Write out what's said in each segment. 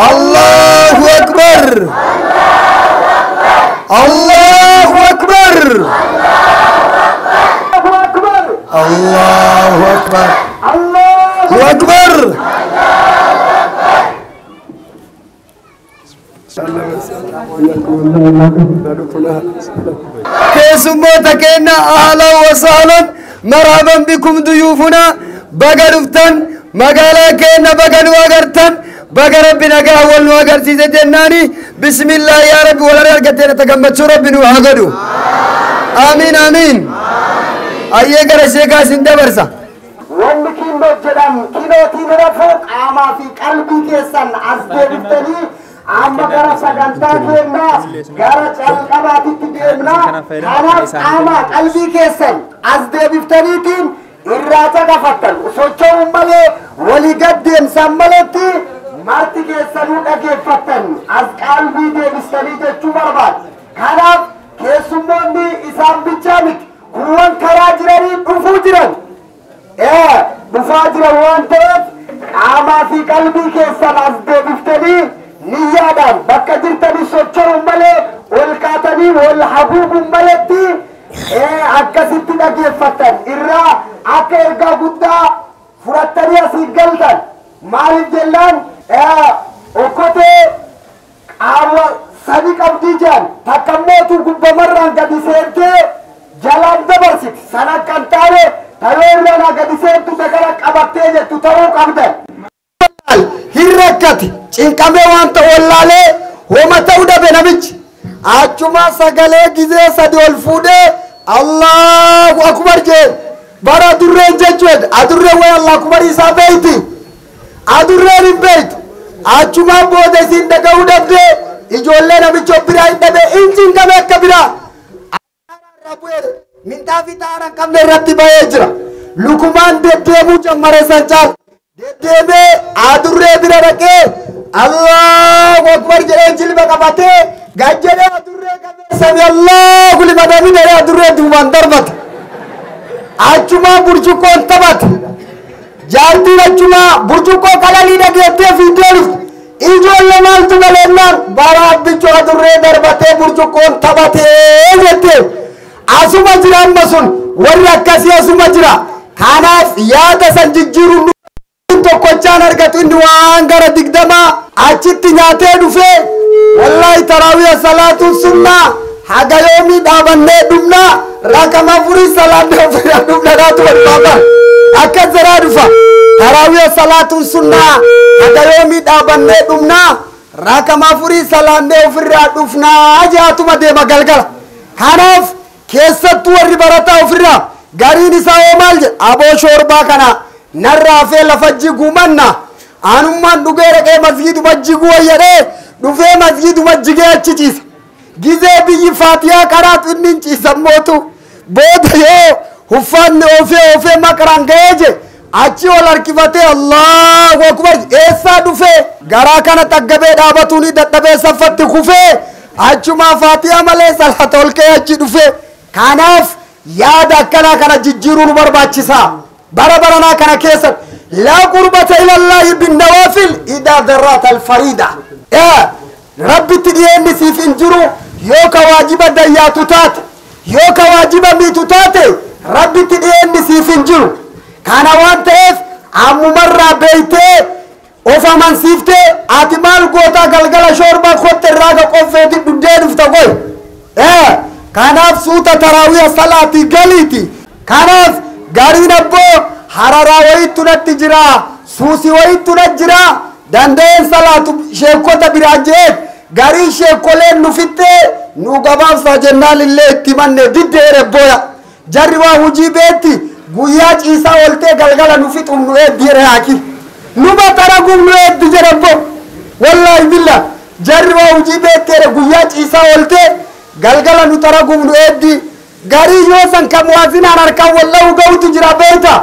Allahu Akbar. Allahu Akbar. Allahu Akbar. Allahu Akbar. Keessummoota keenya ahlan wa sahlan marhaban bikum duyuufuna baga dhuftan magaalaa keenya baga nu agartan baga rabbi nagaa wal nu agarsiise jennaani bismillah yaa rabbi wal argatteen gammachuu rabbi nu haa godhu. Amiin amiin. Ayyee gara sheekaa isin dabarsa. Wanni kiinoo jedhamu kiinootiin rafuu qaamaa fi qalbii keessan as deebiftanii amma gara sagantaa keenyaa gara calqabaatitti deemnaa. Kanaaf qaamaa qalbii keessan as deebiftaniitiin irraa caqafattan socho'uun malee walii gad deemsan maletti marti keessanuu dhageeffattan as qalbii deebistanii jechuu barbaada. Kanaaf keessummoonni isaan bichaa miti kuuwwan karaa jiranii dhufuu jiran. Dhufaa jiran waan ta'eef qaamaa fi qalbii keessan as deebiftanii niyyaadhaan bakka jirtanii socho'uun malee ol kaatanii wal haguuguun maletti akkasitti dhageeffattan irraa akka ergaa guddaa fudhattanii asii galtan. Maaliif jennaan okkotee qaama sadi qabdii jedhan takka mootu gubbamarraan gadi seentee jalaan dabarsiti sana akka hin taane tayoo irraan gadi seentu takana qabattee jettu ta'uu qabdan. Hin rakkate cinqamee waan ta'u wallaalee homa ta'uu dhabe namichi achuma sagalee gizee sadi ol fuudhee Allahu Akbar jee bara adurreen jechuudha. Adurreen wayi Allahu Akbar isaa beeyti adurreen hin beeytu achuma booda isiin dhaga'uu dhabdee ijoollee namicha biraa hin dhabe hin cinqame akka biraa minxaafii xaara hin qabne irratti bahee jira. Lukumaan deddeemuu jammare san caala deddeemee adurree bira dhaqee Allahu Akbar jedhee jilba qabatee gad jedhee adurree qabee sami Allahu liman hamida jedhee adurree duubaan darbate. Achumaa burcuqqoon taphate. Jaartiin achumaa burcuqqoo qalalii dhageettee fiigdee dhufte. Ijoollee maaltu galeennaan bara abbichuu adurree darbatee burcuqqoon taphatee jettee. Asuma jira amma sun warri akkasii asuma jira. Kanaaf yaada san jijjiiruun tokkochaan argatu inni waan gara 20 achitti nyaatee dhufee wallaahi taraawiya salaatuun sunnaa haga yoomii dhaabannee dhumnaa rakama 4 salaannee ofirraa dhumna dhaatu barbaada. Akkas jaraa dhufa taraawiya salaatuun sunnaa haga yoomii dhaabannee dhumnaa rakama 4 salaannee ofirraa dhufnaa jaatuma deema galgala. Kanaaf keessattuu warri barataa ofirraa gariin isaa hoo maal jedha aboo shoorbaa kana narraa fee lafa jiguu manna anummaan dhugee dhaqee masgiiduma jiguu wayyadhee dhufee masgiiduma jigee achi ciisa. Gizee biyyi faatiyaa qaraatu inni hin ciisan mootu booda yoo uffanni oofee oofee maqaraan ga'ee je achi ol harkifatee Allahu Akbar eessaa dhufee garaa kana xaggabee dhaabatuuni dadhabee saffatti kufee achumaa faatiyaa malee salaata ol ka'ee achi dhufee. Kanaaf yaada akkanaa kana jijjiiruu nu barbaachisa. Bara baranaa kana keessatti laa qurbata ilallaahi binnawaafil idaa darraata alfariida. Rabbitti dhiyeenni siif hin jiru yoo ka waajiba dayyaatu taate yoo ka waajiba miitu taate rabbitti dhiyeenni siif hin jiru. Kana waan ta'eef ammumarraa beeytee of amansiiftee ati maal gootaa galgala shoorbaa kotte irraa ga qoffeeti dhuddee dhufta goy. Kanaaf suuta taraawiya salaatii galiiti. Kanaaf gariin abboo hararaa wayittu natti jira suusii wayittu natti jira danda'een salaatu sheekota biraa jeet gariin sheekoleen nu fixxee nu gabaabsaa jennaan illee itti manne diddee rebbooya. Jarri waa hujii beetti guyyaa ciisaa ooltee galgala nu fixuuf nu eebbi jedhe haaki. Numa xaraguuf nu eebbi jedhe abboo. Wallaahi billa jarri waa hujii beetti jedhe guyyaa ciisaa ooltee galgala nu xaraguuf nu eebbi. Garii yoo san ka muwaazinaan harkaan wallahu ga'utu jira beeyta.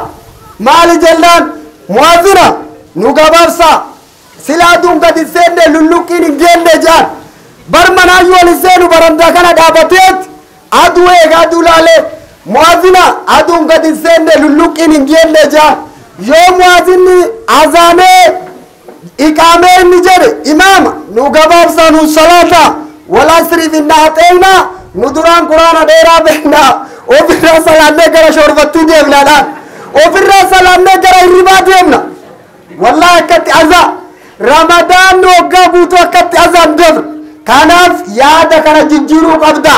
Maali jennaan muwaazina nu gabaabsaa sila aduun gadi seenne lulluqqiin hin geenne jedhan. Bar manaayyuu ol hin seenu barandaa kana dhaabateet aduu eega aduu laalee muwaazina aduun gadi seenne lulluqqiin hin geenne jedhan. Yoo muwaazinni azaanee Iqaamee inni jedhe imaama nu gabaabsaa nu salaata walasriif inna haxeynaa nu duraan quraana dheeraa beeknaa ofirraa salaannee gara shorbattuu deemnaadhaan ofirraa salaannee gara hirribaa deemna. Wallahi akkatti azaa Ramadaan waggaa guutuu akkatti azaan deemna. Kanaaf yaada kana jijjiiruu qabda.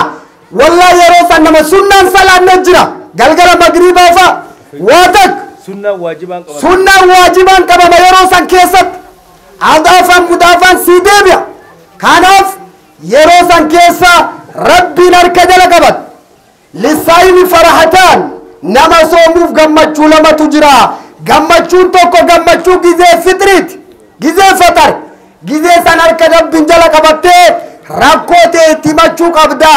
Wallahi yeroo san nama sunnaan salaannee jira galgala magriibaa fa'a waa takka Sunnaan waajibaan qabama. Sunnaan waajibaan qabama yeroo san keessatti adaafaan mudaafaan sii deebi'a. Kanaaf yeroo san keessa Rabbiin harka jala qabata. Lissaayimi farahataan nama soomuuf gammachuu lamatu jira. Gammachuun tokko gammachuu gizee fitriiti, gizee fatar, gizee san harka Rabbiin jala qabattee rakkoo ta'e itti himachuu qabda,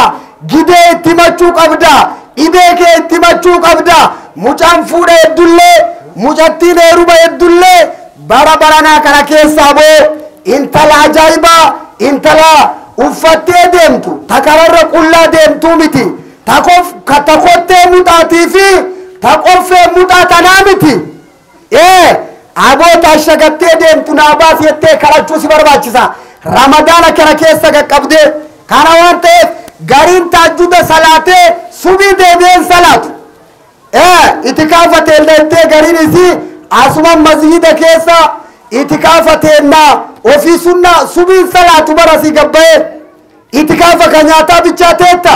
gidee itti himachuu qabda, dhibee kee itti himachuu qabda. Mucaan fuudha heddullee, mucattiin heeruma heddullee bara baranaa kana keessaa boo intala ajaa'ibaa, intala uffattee deemtu takararra qullaa deemtuu miti, takottee muxaatii fi takoffee muxaa tanaa miti. Aboota ashagattee deemtu naa baasi jettee kadhachuu si barbaachisa. Ramadaana kana keessa qaqqabdee kana waan ta'eef gariin taajjuda salaatee subii deebi'een salaatu. Itikaafa teellettee gariin isii asuma masjida keessa itikaafa teennaa ofii sunnaa subiin salaatu bara si gabbayee itikaafa ka nyaataa bichaa teetta.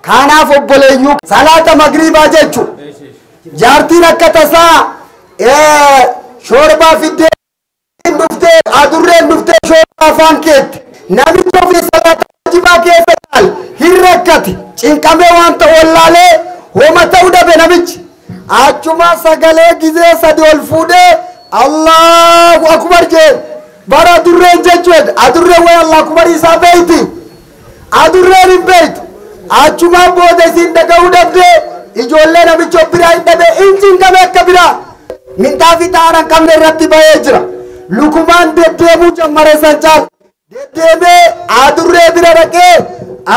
Kanaaf obboleeyyuu salaata magriibaa jechu jaartiin akka tasaa shoorbaa fiddee dhuftee adurreen dhuftee shoorbaa afaan keetti namichi ofii salaata waajibaa keessa taal hin rakkate cinqamee waan ta'u wallaalee homa ta'uu dhabe namichi achuma sagalee gizee sadi ol fuudhee Allahu akbar jee bara adurreen jechuudha. Adurreen wayi Allahu akbar isaa beeyti, adurreen hin beeytu. Achuma booda isiin dhaga'uu dhabdee ijoollee namicha biraa hin dhabe hin cinqame akka biraa minxaafii xaara hin qabne irratti bahee jira. Lukumaan deddeemuu jammare san caal deddeemee adurree bira dhaqee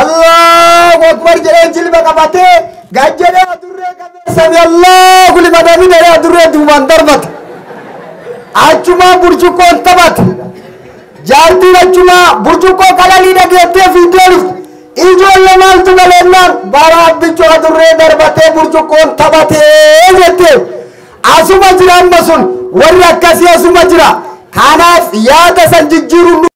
Allahu akbar jedhee jilba qabatee gad jedhee adurree qabee sami Allahu liman hamida jedhee adurree duubaan darbate. Achuma burcuqqoon taphate. Jaartiin achuma burcuqqoo qalalii dhageettee fiiddee dhufte. Ijoollee maaltu galeennaan bara abbichuu adurree darbatee burcuqqoon taphatee jettee. Asuma jira amma sun warri akkasii asuma jira. Kanaaf yaada san jijjiiruun